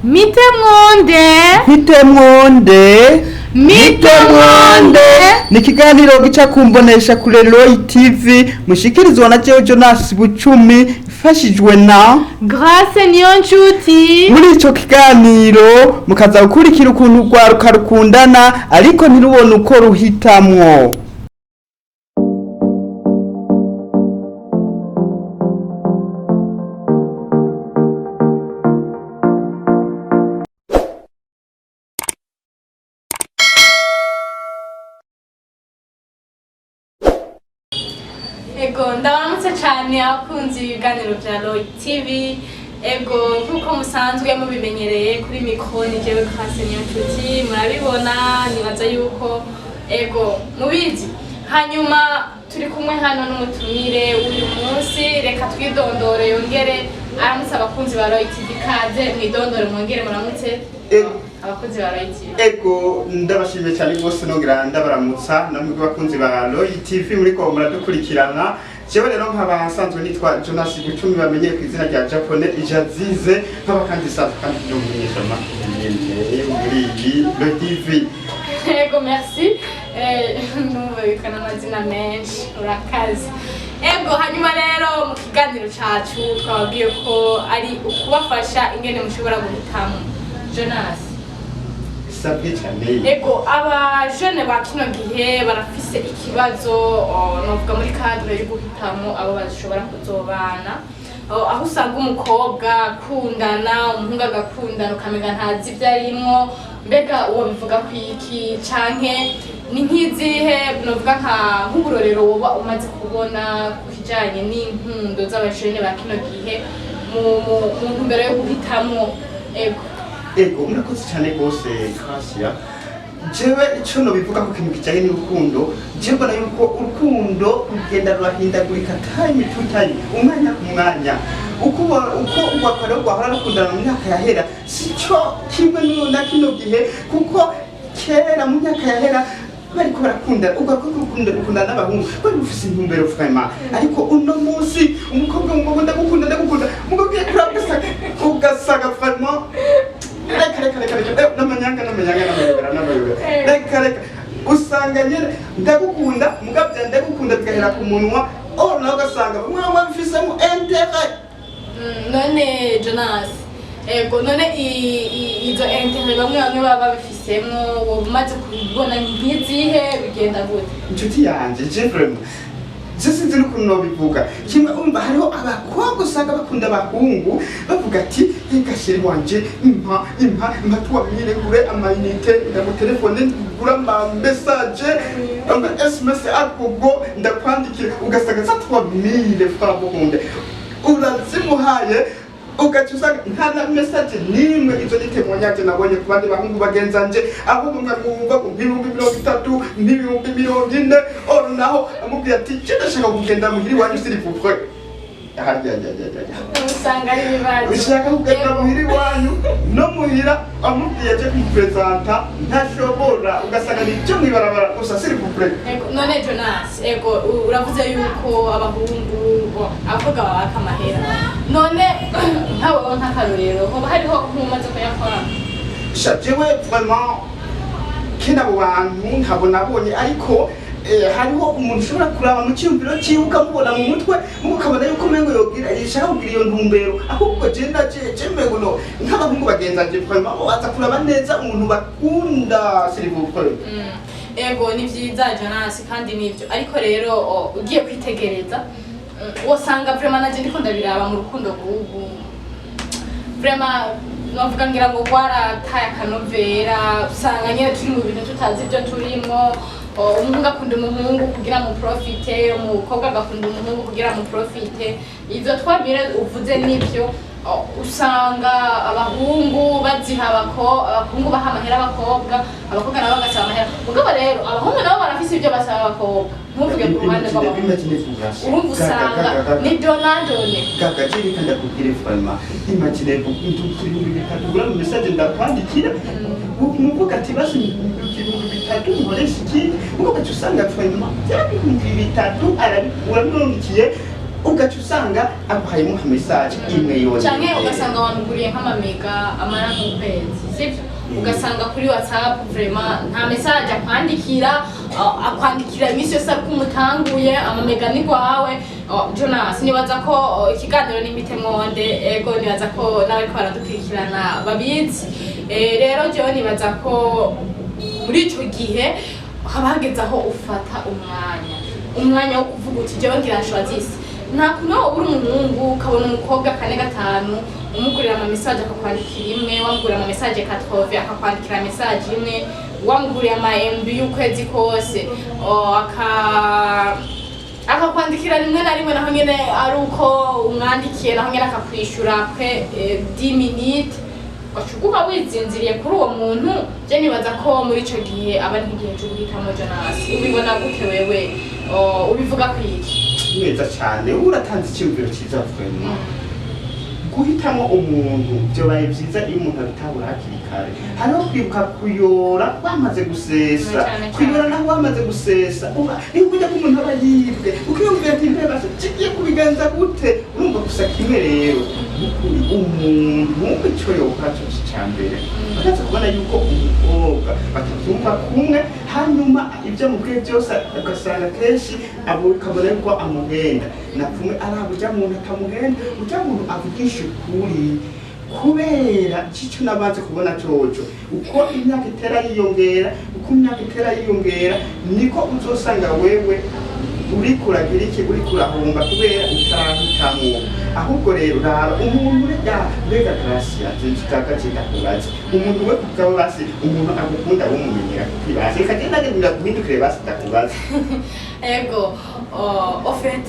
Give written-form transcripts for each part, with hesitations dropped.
Mitemwonde. Mitemwonde. Mitemwonde. Ni ikiganiro gica kumbonesha kure Roy TV, mushikirizwa na jewe Jonas Bucumi, mfashijwe na Grace Niyonshuti. Muri ico kiganiro mukaza gukurikira ukuntu urwaruka rukundana ariko ntirubone uko ruhitamwo. Ego, ndabaramutse cyane abakunzi ibiganiro bya Roy TV. Ego, nk'uko musanzwe mubimenyereye, kuri mikoro ni jewe Grace Niyonshuti. Murabibona, nibaza yuko ego mubizi. Hanyuma turi kumwe hano n'umutumire w'uyu munsi. Reka twidondore, yongere aramutse abakunzi ba Roy TV. Kaze mwidondore, mwongere muramutse abakunzi ba Roy TV. Ego, ndabashimiye cyane rwose, nongera ndabaramutsa namwe bakunzi ba Roy TV muriko muradukurikirana. Jewe rero nkaba nsanzwe nitwa Jonas Bucumi, bamenyeye ku izina rya Japone Ijazize, nkaba kandi nsanzwe kandi ndi umumenyeshamakuru nyene muri iyi Roy TV. Ego, merci. Ndumva witwa n'amazina menshi, urakaze. Ego, hanyuma rero mu kiganiro cacu twababwiye ko ari ukubafasha ingene mushobora guhitamo. Jonas. Sabwe cyane. Ego, abajene ba kino gihe barafise ikibazo, novuga muri cadre yo guhitamo abo bashobora kuzobana. Aho usanga umukobwa akundana, umuhungu agakundana, ukamenga ntazi ibyo arimwo. Mbega uwo bivuga ku iki, canke ni nk'izihe, novuga nk'uburorero woba umaze kubona ku kijanye n'inkundo z'abajene ba kino gihe mu ntumbero yo guhitamwo? Ego. Ego, murakoze cyane rwose, Kasia. Jewe ico nobivuga ku kintu kijanye n'urukundo, jewe mbona yuko urukundo rugenda rurahindagurika time to time, umwanya ku mwanya. Uko urwaruka rero rwahora rukundana mu myaka yahera sico kimwe na kino gihe, kuko kera mu myaka yahera bariko barakundana, urwaruka rukundana n'abahungu bari rufise intumbero vraiment. Ariko uno munsi umukobwa ngo ndagukunda, ndagukunda, mugobwiye kuraba ugasanga vraiment reka reka reka reka, n'amanyanga n'amanyanga n'amayobera n'amayobera. Reka reka, usanga nyene ndagukunda, mugabya ndagukunda bigahera ku munwa, oh, nawe ugasanga bamwe bamwe bifisemo intérêt. None Jonas, ego, none izo intérêt bamwe bamwe baba babifisemwo, woba umaze kubibona nk'izihe? Bigenda gute? Inshuti yanje, je vraiment je sinzi n'ukuntu nobivuga. Kimwe, umva, hariho abakobwa usanga bakunda abahungu, bavuga ati: "Reka chéri wanje, impa impa impa tuwamire, ngure ama unités, ndagutelefone, ngura ama message, ama SMS agogo, ndakwandikira." Ugasanga za 3000 francs buhunde urazimuhaye, ugaca usanga nta na message n'imwe. Izo ni témoignage nabonye ku bandi bahungu bagenzanje, aho umwe mwumva ngo 30,000, 40,000, or naho amubwiye ati: "Je ndashaka kugenda muhira iwanyu, s'il vous plaît." Harya Usanga ari ibibazo. Ushaka kugenda muhira iwanyu, no muhira amubwiye aje kumupresenta ntashobora, ugasanga ni ibyo mwibarabara gusa, s'il vous plaît. Ego, none Jonas, ego, uravuze yuko abahungu bo, abakobwa babaka amahera. None nkawe nk'akarorero, hoba hariho nk'umaze kuyakora? Sha, jewe vraiment kena abo bantu ntabwo nabonye, ariko hariho umuntu ushobora kuraba mu cyumviro cyiwe, ukamubona mu mutwe, mugo ukabona yuko umengo yogira, yishaka kugira iyo ntumbero. Ahubwo je ndaje je mengo no nk'abahungu bagenzanje vraiment baza kuraba neza umuntu bakunda, s'il vous plaît. Ego, ni vyiza Jonas, kandi nivyo. Ariko rero ugiye kwitegereza, wosanga vraiment nanje ndiko ndabiraba mu rukundo rw'ubu, vraiment novuga ngira ngo rwarataye akanovera. Usanga nyene turi mu bintu tutazi ibyo turimwo. Umuhungu akunda umuhungu kugira mu profite, umukobwa agakunda umuhungu kugira mu profite. Ivyo twabire uvuze nivyo. Usanga abahungu baziha abahungu baha amahera abakobwa, abakobwa nabo bagasaba amahera. Mugabo rero abahungu nabo barafise ibyo basaba abakobwa, ntuvuge ku ruhande rw'abahungu. Urumva usanga ni donnant-donnant. Gaga, je reka ndakubwire vraiment, imagine 3000 ugura mu message ndakwandikira, umuvuga ati: "Basi 3000 nkoresha iki?" Mugo ugaca usanga vraiment bya 3000 urabirungikiye. Ugaca usanga aguhayemo nka message imwe yonyine. Canke ugasanga wamuguriye nk'amamega amara nk'ukwezi, sibyo? Ugasanga kuri WhatsApp vraiment nta message akwandikira, akwandikira iminsi yose ariko umutanguye amamega ni gwawe. Jonas, nibaza ko ikiganiro ni Mitemwonde. Ego, nibaza ko n'abariko baradukurikirana babizi. Rero jewe nibaza ko muri ico gihe haba hageze aho ufata umwanya wo kuvuga uti: "Jewe ngira nshwazise." Nta kuntu wowe uri umuhungu ukabona umukobwa kane gatanu umugurira ama message akakwandikira imwe, wamugurira ama message 80 akakwandikira message imwe, wamuguriye ama MB y'ukwezi kose, akakwandikira rimwe na rimwe, naho nyene ari uko umwandikiye, naho nyene akakwishura après 10 minutes, ugaca uguma wizinziriye kuri uwo muntu. Je nibaza ko muri ico gihe aba ari nk'igihe co guhitamo. Jonas, ubibona gute wewe? Ubivuga kwiki? Neza cyane, uratanze icyumviro cyiza. Vraiment, guhitamo umuntu byobaye byiza iyo umuntu abitahura hakiri kare. Hariho kwibuka kuyora wamaze gusesa. Cyane cyane. Kuyora naho wamaze gusesa, uba niba ujya ko umuntu aba yibwe, ukiyumvira ati: "Mbe basi kigiye kubigenza gute?" Urumva gusa kimwe rero, nukuri umuntu icyo yokora cyo cya mbere, bakaza kubona yuko umukobwa batabyumva kumwe, hanyuma ibyo amubwiye byose ugasanga kenshi abo ukabona yuko amuhenda. Napfumwe araba ujya muntu atamuhenda, ujya muntu avugisha ukuri, kubera cico nabanze kubona coco, uko imyaka itera yiyongera, uko imyaka itera yiyongera, niko uzosanga wewe uriko uragira iki, uriko urahomba kubera utarahitamwo. Ahubwo rero raba umuntu rega, mbega Gracia, zitaka kubaza umuntu we kubwawe, basi umuntu agukunda wumumenyera kukwibasi, reka genda genda guhindukire, basi ndakubaza. Ego, au fait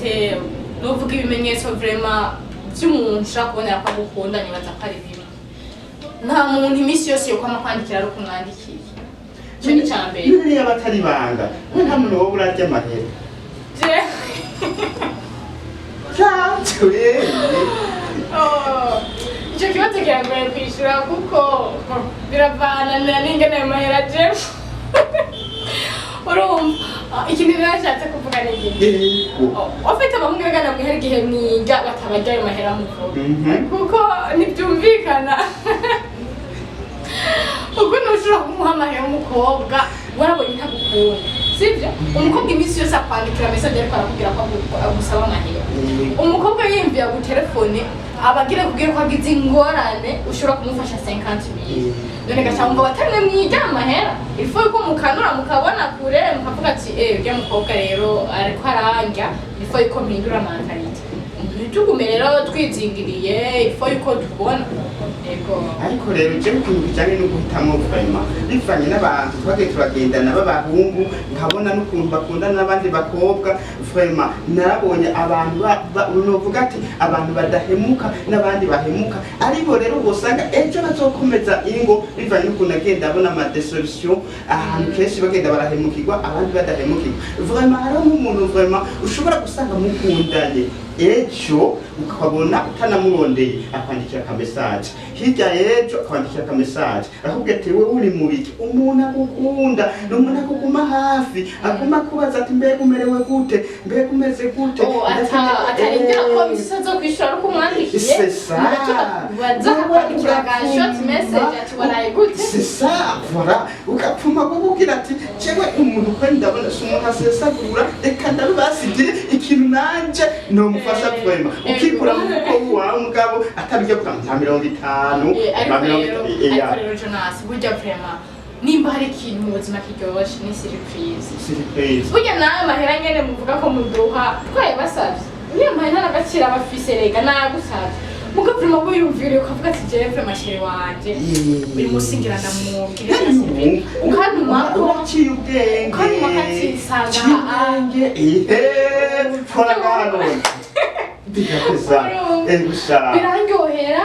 nuvuga ibimenyetso vraiment vy'umuntu ushobora kubonera ko agukunda, nibaza ko ari bimwe: nta muntu iminsi yose yokwama kwandikira ari uko umwandikiye. Ico ni ica mbere. Niyo aba atari ibanga, we nta muntu wowe urarya amahera? Cyacuye. Oh, ico kibazo kiragoye kwishura kuko biravana na n'ingene ayo mahera aje. Urumva, ikintu rero nashatse kuvuga ni iki? Yego. Ufite abahungu bagana mwihera igihe mwiga batabarya ayo mahera muvuga, kuko ntibyumvikana ubwo ntushobora kumuha amahera umukobwa warabonye ntagukunda, sibyo? Umukobwa iminsi yose akwandikira message ariko arakubwira ko agusaba amahera. Umukobwa yiyumviye agutelefone, aba agira kubwira ko agize ingorane, ushobora kumufasha 50 mille. None gaca wumva batamwe mwiga amahera, il faut yuko mukanura mukabona kure, mukavuga ati: "Eh, urya mukobwa rero ariko arandya, il faut yuko mpindura mentalité." Ntitugume rero twizingiriye, il faut yuko tubona. Ego. Ariko rero je ikintu kijanye no guhitamwo, vraiment bivanye n'abantu twagiye turagendana b'abahungu, nkabona n'ukuntu bakundana n'abandi bakobwa, vraiment narabonye abantu novuga ati abantu badahemuka n'abandi bahemuka, aribo rero bosanga ejo bazokomeza ingo, bivanye n'ukuntu agenda abona ama déception ahantu kenshi bagenda barahemukirwa, abandi badahemukirwa. Vraiment hariho nk'umuntu vraiment ushobora gusanga mukundanye, ejo ukabona utanamurondeye akwandikira aka message, hirya y'ejo akwandikira aka message akubwira ati: "Wewe uri mu biki?" Umuntu agukunda ni umuntu akuguma hafi, aguma akubaza ati: "Mbega umerewe gute? Mbega umeze gute?" Oh, atarindira ko imisi zo kwishura ari uko umwandikiye. C'est ça. Baza akakwandikira aga short message ati: "Waraye gute?" C'est ça, voilà. Ukapfuma kukubwira ati: "Jewe umuntu ko ndabona si umuntu asesagura, reka ndabibasigire ikintu nanje nomufasha." Vraiment ukikura mu mufuko wawe, mugabo atabijya kuvuga nka 50. Ariko nka mirongo rero ya. Ariko rero Jonas, burya vraiment nimba hari ikintu mu buzima kiryoshe ni surprise. Surprise. Burya nawe mahera nyene muvuga ko muduha twayabasavye, niyo mahera n'agaciro aba afise. Rega nayagusavye, muga vraiment wiyumviriye ukavuga ati: "Jewe vraiment chéri wanje uyu munsi ngira ndamubwire surprise," ukantumako. Uraciye ubwenge. Ukantumako ati: Ciye ubwenge, ehe, kora ngaha none ndikapesa gusa. Birandyohera.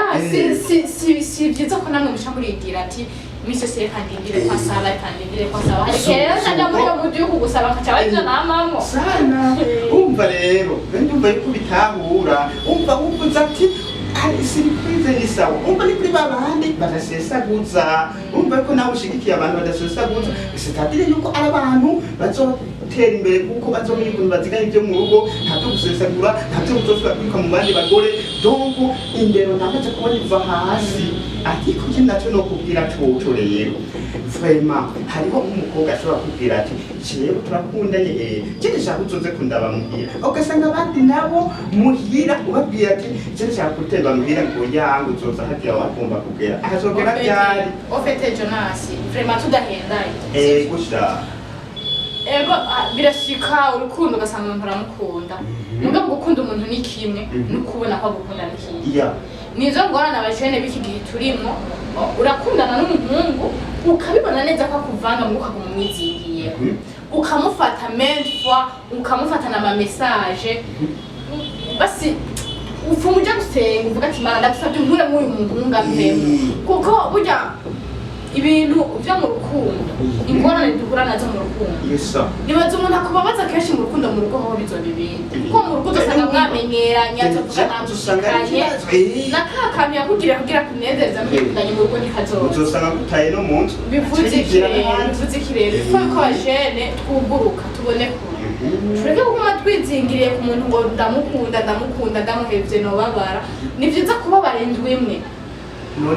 Si byiza ko namwe muca murindira ati: "Iminsi yose reka ndindire ko asaba, reka ndindire ko asaba." Hari igihe rero ntajya muri iyo mudu yo kugusaba, nkaca arivyo namamwo. Sana. Umva rero, ndumva yuko bitahura. Umva uvuze ati ari surprise, ni sawa. Umva, ni kuri babandi badasesaguza. Umva ko nawe ushigikiye abantu badasesaguza, c'est-à-dire yuko ari abantu bazotegera. gutera imbere, kuko bazomenya ukuntu baziganya ibyo mu rugo, nta byo gusesagura, nta byo kuzosubira kubika mu bandi bagore. Donc indero namaze kubona iva hasi. Ariko iki nacyo nokubwira coco rero, vraiment hariho nk'umukobwa ashobora kubwira ati: "Jewe turakundanye, je ndashaka uzoze kundaba muhira." Ugasanga abandi nabo muhira ubabwira ati: "Je ndashaka gutemba muhira," ngo yangu uzoza hariya wagomba kugera, ahazogera ryari? Au fait, Jonas, vraiment tudahendaye. Gusa Ego, birashika urukundo ugasanga umuntu uramukunda. Mugabo gukunda umuntu ni kimwe, no kubona ko agukunda ni kimwe. Nizo ngorane abajene b'iki gihe turimwo. Urakundana n'umuhungu, ukabibona neza ko akuvanga, mu ukaguma umwizingiye, ukamufata maintes fois, ukamufata na ma message. Basi ufuma uja gusenga, uvuga ati: "Mana, ndagusabye unkure mw'uyu muhungu avemo." Kuko burya ibintu vyo mu rukundo, ingorane duhura nazo mu rukundo, nibaza umuntu akubabaza kenshi mu rukundo, mu rugo hoho bizoba ibindi, kuko mu rugo uzosanga mwamenyeranye, azovuga Uzosanga ari namushikanye ikibazo. Na ka kantu yakugirira kugira kunezereza mwikundanye, mu rugo ntikazoza. Uzosanga gutaye no mu nzu. Bivuze iki rero? Bivuze iki rero? Ifu yuko abajene twuguruka, tubone kure, tureke kuguma twizingiriye ku muntu ngo ndamukunda, ndamukunda, ndamuhevye nobabara. Ni vyiza kubabara indwi imwe,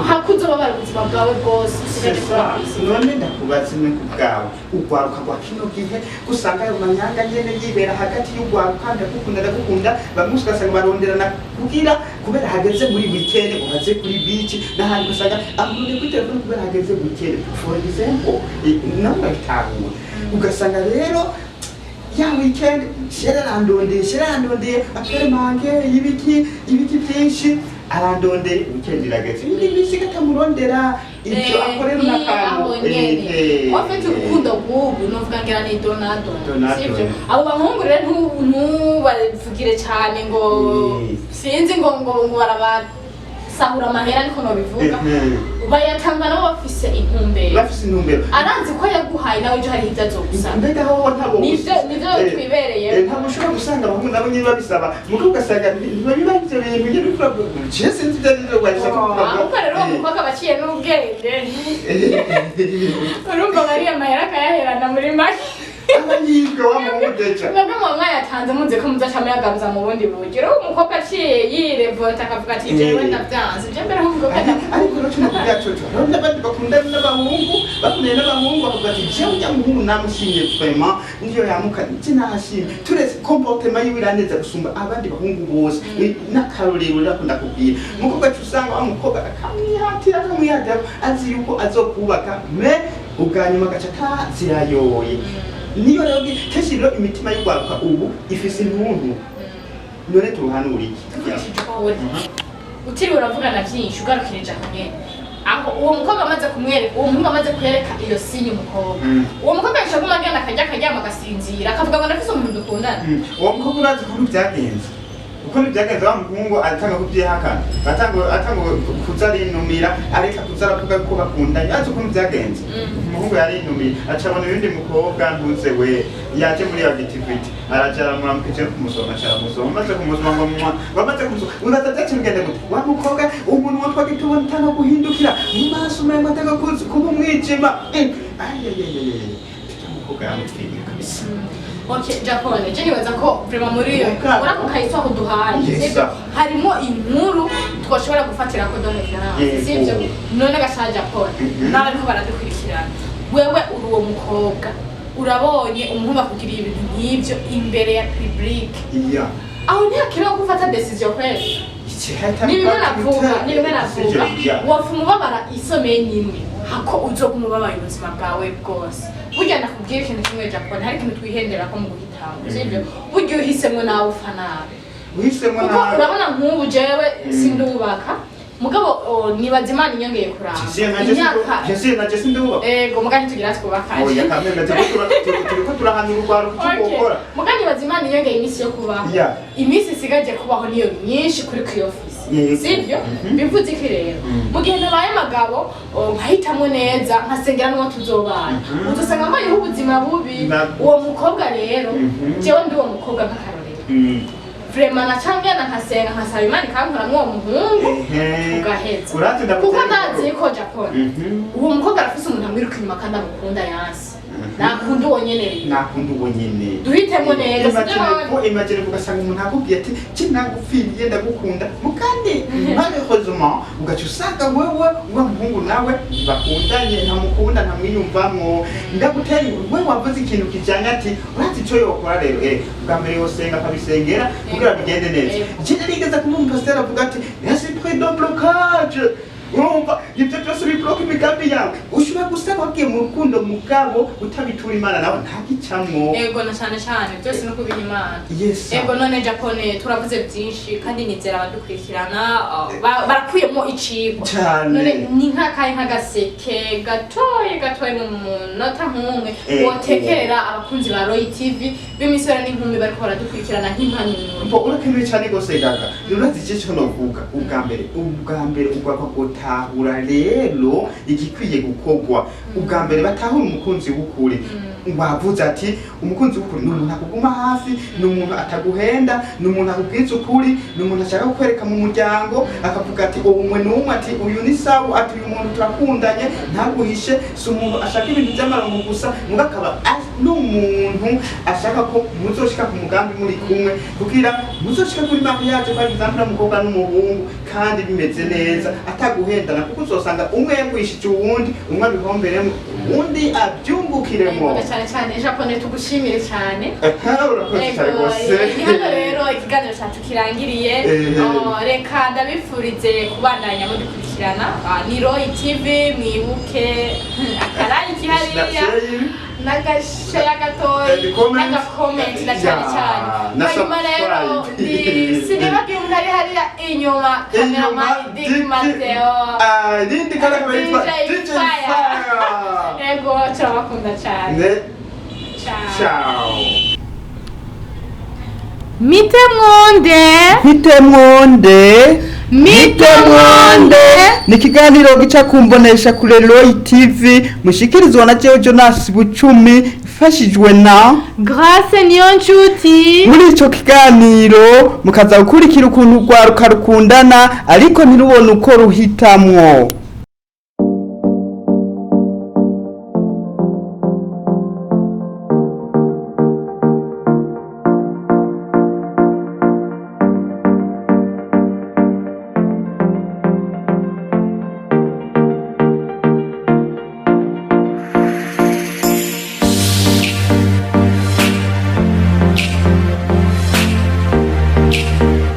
hakuzobabara ubuzima bwawe bwose usigaje kuba kw'isi. None ndakubaza imwe, ku bwawe, urwaruka rwa kino gihe usanga ayo manyanga nyene yibera hagati y'urwaruka: ndagukunda, ndagukunda. Bamwe ugasanga baronderana kugira kubera hageze muri weekend ngo baze kuri beach n'ahandi, ugasanga amurondeye kuri telefone kubera hageze weekend, for example. Nawe urabitahura, ugasanga rero ya weekend chéri arandondeye, chéri arandondeye, apere mange ibiki ibiki byinshi, arandondeye. Weekend irageze, indi minsi katamurondera ibyo akorera n'akantu. Aho nyene wafite urukundo rw'ubu novuga ngira ni donadona. Donadona. Sivyo? Abo bahungu rero ntubavugire cyane ngo sinzi ngo barabasahura amahera, ariko nobivuga bayatanga nabo bafise intumbero. Bafise intumbero. Aranzi ko yaguhaye, nawe ejo hariho ibyo azogusaba. Mbega hoho ntabo Nivyo twibereye. Ntabwo ushobora gusanga abahungu nabo nyine babisaba, muko ugasanga ntibabiba ivyo bintu nyine bikora. Je sinzi ibyo arivyo wahise kuvuga. Ahubwo rero uwo mukobwa baciye n'ubwenge, urumva bariya mahera akayaherana muri make. Aba yibwe wa muhungu déjà. Mwebwe muba mwayatanze muzi ko muzaca muyagaruza mu bundi buryo. Rero umukobwa aciye yirevolta akavuga ati: "Jewe ndavyanze, je mbere ahubwo." Ariko rero kino kubwira coco, hariho n'abandi bakundana n'abahungu, bakundanye n'abahungu, bakavuga ati: "Jewe ujya muhungu namushimye, vraiment niyo yamuka nje nahashimye, turetse comportement yiwe iraneza gusumba abandi bahungu bose." N'akarorero rero akunda kubwira umukobwa aca usanga wa mukobwa akamwihatira, akamwihatira, azi yuko azokubaka, mais ubwa nyuma agaca atazirayoye. Niyo rero kenshi rero imitima y'urwaruka ubu ifise intuntu. None turuhanura iki? Dukurikije uko uri, utiriwe uravugana byinshi, ugarukirije aho nyene, aho uwo mukobwa amaze kumwereka, uwo muhungu amaze kwereka iyo signe umukobwa, uwo mukobwa yashobora kuguma agenda akarya, akaryama, agasinzira, akavuga ngo ndafise umuntu dukundana. Uwo mukobwa urazi ukuntu byagenze, ukuntu byagenze? Wa muhungu aratanga kubyihakana, atanga kuza arinumira, areka kuza aravuga ko bakundanye. Azi ukuntu byagenze? Umuhungu yarinumiye, aca abona uyundi mukobwa ntuze we yaje muri iyo activity, araja aramuramukije no kumusoma, aca aramusoma. Amaze kumusoma ngo mwa, bamaze kumusoma, uraza byaciye bigenda gute? Wa mukobwa umuntu witwa gitubona atanga guhindukira mu maso, umengo atanga kuba umwijima. Ayayayayay, tujya mukobwa yaramupfiriye kabisa. Okay, Japone, je nibaza ko vraiment muri iyo muri ako kahise aho duhaye, sivyo? Harimo inkuru twoshobora gufatira ko de référence, sivyo? None gasha Japone, n'abariko baradukurikirana, wewe uri uwo mukobwa, urabonye umuhungu akugiriye ibintu nk'ivyo imbere ya public, aho ntihakenewe ko ufata décision kweli. Ni bimwe navuga, ni bimwe navuga, wopfa umubabara isomeye n'imwe hako uzoguma ubabaye ubuzima bwawe bwose. Burya ndakubwira ikintu kimwe, Japone, hari ikintu twihendera ko mu guhitamo, sivyo? Burya uhisemo nawe upfa nabi. Uhisemo Kuko nabi. urabona nk'ubu jewe sindubaka, mugabo nibaza Imana inyongeye kuraba imyaka. Jesi na Jesi ndubaka. Ego, muga ntitugira twubakanye. Oya kameme, turiko turahanura urwaruka icyo gukora. Muga nibaza Imana inyongeye iminsi yo kubaho, iminsi isigaje kubaho niyo myinshi kuri kwiyofisi, sivyo? Bivuze iki rero? Mu gihe ntabaye amagabo, nkahitamo neza, nkasengera n'uwo tuzobana, uzosanga mbayeho ubuzima bubi. Uwo mukobwa rero, jewe ndi uwo mukobwa nk'akarorero, vraiment naca ngenda nkasenga, nkasaba Imana ikankuramwo uwo muhungu, tugaheza. Urazi Kuko ndazi ko Japone, uwo mukobwa arafise umuntu amwiruka inyuma kandi amukunda yanse. Nakunda uwo nyene rero. Nakunda uwo nyene. Duhitemo neza, sibyo? Imagine ko, imagine ko ugasanga umuntu akubwiye ati: "Ci nagupfiriye, ndagukunda," mukandi malheureusement ugaca usanga wewe wa muhungu nawe bakundanye ntamukunda, ntamwiyumvamwo. Ndagutera, we wavuze ikintu kijanye ati urazi ico yokora rero, bwa mbere yosenga, akabisengera kugira bigende neza. Je narigeze kumva umupasiteri avuga ati: "Esprit de blocage." Urumva ibyo byose bibloka imigambi yawe. Ushobora gusanga wagiye mu rukundo, mugabo utabitura Imana, nawe ntagicamwo. Ego, na cyane cyane byose no kubiha Imana. Yes. Ego, none Japone, turavuze byinshi kandi nizera abadukurikirana barakuyemo icigwa. Cyane. None ni nk'akahe nk'agaseke gatoye gatoye mu munota nk'umwe wotekerera abakunzi ba Roy TV b'imisore n'inkumi bariko baradukurikirana nk'impanuro? Mbo urakenewe cyane rwose, gaga. Urazi icyo cyo novuga ubwa mbere ugomba gutahura rero igikwiye gukorwa. Ubwa mbere batahura umukunzi w'ukuri. Wavuze ati umukunzi w'ukuri ni umuntu akuguma hafi, ni umuntu ataguhenda, ni umuntu akubwiza ukuri, ni umuntu ashaka kukwereka mu muryango, akavuga ati umwe n'umwe, ati uyu ni sawa, ati uyu muntu turakundanye, ntaguhishe. Si umuntu ashaka ibintu by'amarongo gusa, muga akaba n'umuntu ashaka ko muzoshika ku mugambi muri kumwe, kugira muzoshika kuri mariage, par exemple umukobwa n'umuhungu, kandi bimeze neza, ataguhendana, kuko uzosanga umwe yagwishije uwundi, umwe abihomberemo, uwundi abyungukiremo. Ego, cyane cyane. Japone, tugushimire cyane. Aha, urakoze cyane Ego, rwose. Ni hano rero ikiganiro cyacu kirangiriye. Oh, reka ndabifurize kubandanya mudukurikirana. Ni Roy TV, mwibuke akarayiki hariya n'agasheya gatoyi And comment. N'agakomenti na cyane cyane. Na Hanyuma rero subscribe. Sinibagiwe umuntu ari hariya inyuma, cameraman Dick Mateo. Ah, irindi kandi akaba yitwa DJ DJ Fire. Fire. Ego, turabakunda cyane. Ne Ciao. Ciao. Mite mwonde. Mite mwonde. Mite mwonde. Ni ikiganiro gica kumbonesha kure Roy TV, mushikirizwa na jewe Jonas Bucumi, mfashijwe na Grace Niyonshuti. Muri ico kiganiro mukaza gukurikira ukuntu urwaruka rukundana ariko ntirubone uko ruhitamwo.